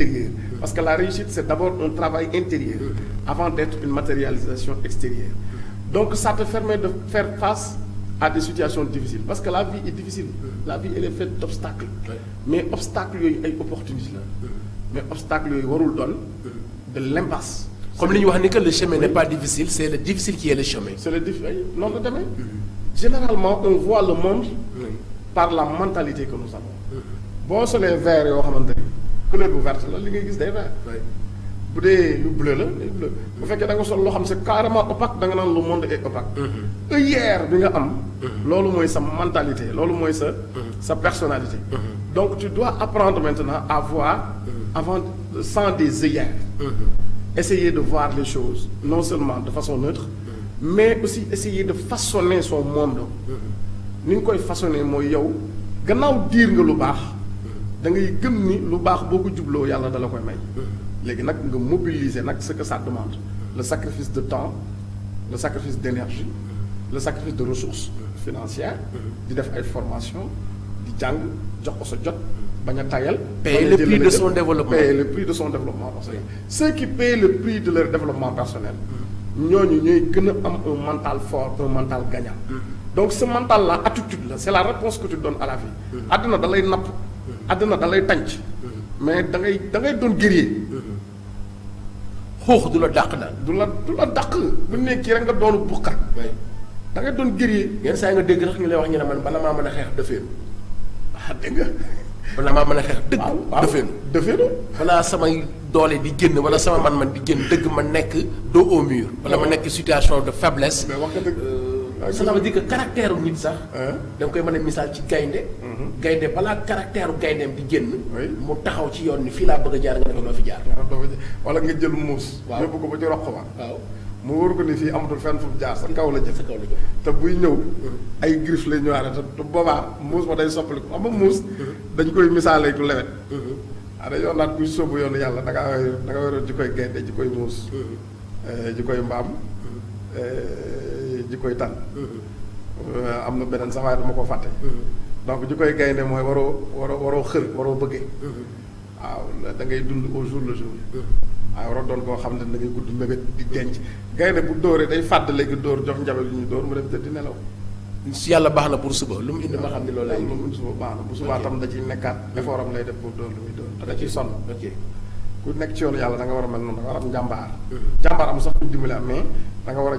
intérieur. Parce que la réussite, c'est d'abord un travail intérieur avant d'être une matérialisation extérieure. Donc ça te permet de faire face à des situations difficiles. Parce que la vie est difficile. La vie, elle est faite d'obstacles. Mais obstacles, il y a une opportunité. Mais obstacles, il y a de l'impasse. Comme nous dit que le chemin n'est pas difficile, c'est le difficile qui est le chemin. C'est le difficile. Non, le chemin. Généralement, on voit le monde par la mentalité que nous avons. Bon, c'est les verts, couleur verte, là, les gars, des verts. Bu dee lu bleu la day bleu bu fekkee da nga sol loo xam c'est carrément opaque da nga naan le monde est opaque. Hier bi nga am. loolu mooy sa mentalité loolu mooy sa personnalité. Donc tu dois apprendre maintenant à voir avant sans des œillères. Essayer de voir les choses non seulement de façon neutre. Mais aussi essayer de façonner son monde. Ni nga koy façonner mooy yow gannaaw diir nga lu baax da ngay gëm ni lu baax boo ko jubloo yàlla dala koy may. Léegi nag nga mobiliser nag ce que ça demande le sacrifice de temps le sacrifice d'énergie le sacrifice de ressources financières di def ay formation di jàng jox ko sa jot bañ a tayal payer le prix de son développement payer le prix de son développement personnel ceux qui paient le prix de leur développement personnel ñooñu ñooy gën a am un mental fort un mental gagnant donc ce mental là attitude la c'est la réponse que tu donnes à la vie àddina da lay napp àddina da lay tànc mais da ngay doon guerrier. xoox du la dàq daal. du la dàq. bu nekk kii rek nga doonu buqat. da ngay doon guerrier. yenn saa yi nga dégg sax ñu lay wax ñu ne man bala maa mën a xeex dëfeenu. dégg nga. bala maa mën a xeex dëgg. dëfeenu dëfeenu. balaa samay doole di génn wala sama man di génn dëgg ma nekk dos au mur. wala ma nekk situation de faiblesse. mais wax nga dëgg. ça veut dire que caractère nit sax. da nga koy mën a misaal ci gaynde. gaynde balaa caractère gayndeem di génn. mu taxaw ci yoon ni fii laa bëgg a jaar nga ne ko doo fi jaar. wala nga jël muus. waaw yóbbu ko ba ci roq ba. waaw mu wóor ko ni fii amatul fenn fu mu jaar sa kaw la jëm. sa kaw la jëm te buy ñëw. ay griffes lay ñëwaale te boobaa muus ma day soppaliku xam nga muus. dañ koy misaalee ku lewet. dañoo yoon naat kuy sóobu yoonu yàlla da nga war a ji koy gaynde ji koy muus. ji koy mbaam. ji koy tànn. am na beneen sax waaye dama ko fàtte. donc ji koy gaynde mooy waroo xër waroo bëggee. waaw da ngay dund au jour le jour. waaw waroo doon koo xam ne da ngay gudd mébét di denc gaynde bu dóoree day fàdd léegi dóor jox njabe lu ñu dóor mu dem tëdd di nelaw. si yàlla baax na pour suba lu mu indi ma xam ne loolu lay lu mu indi suba baax na bu subaa tam da ciy nekkaat effort am lay def pour dóor lu muy dóor te da ciy sonn. ok ku nekk ci yoonu yàlla da nga war a mel noonu da nga war a am njàmbaar. njàmbaar am sax ku dimbali am mais da nga war a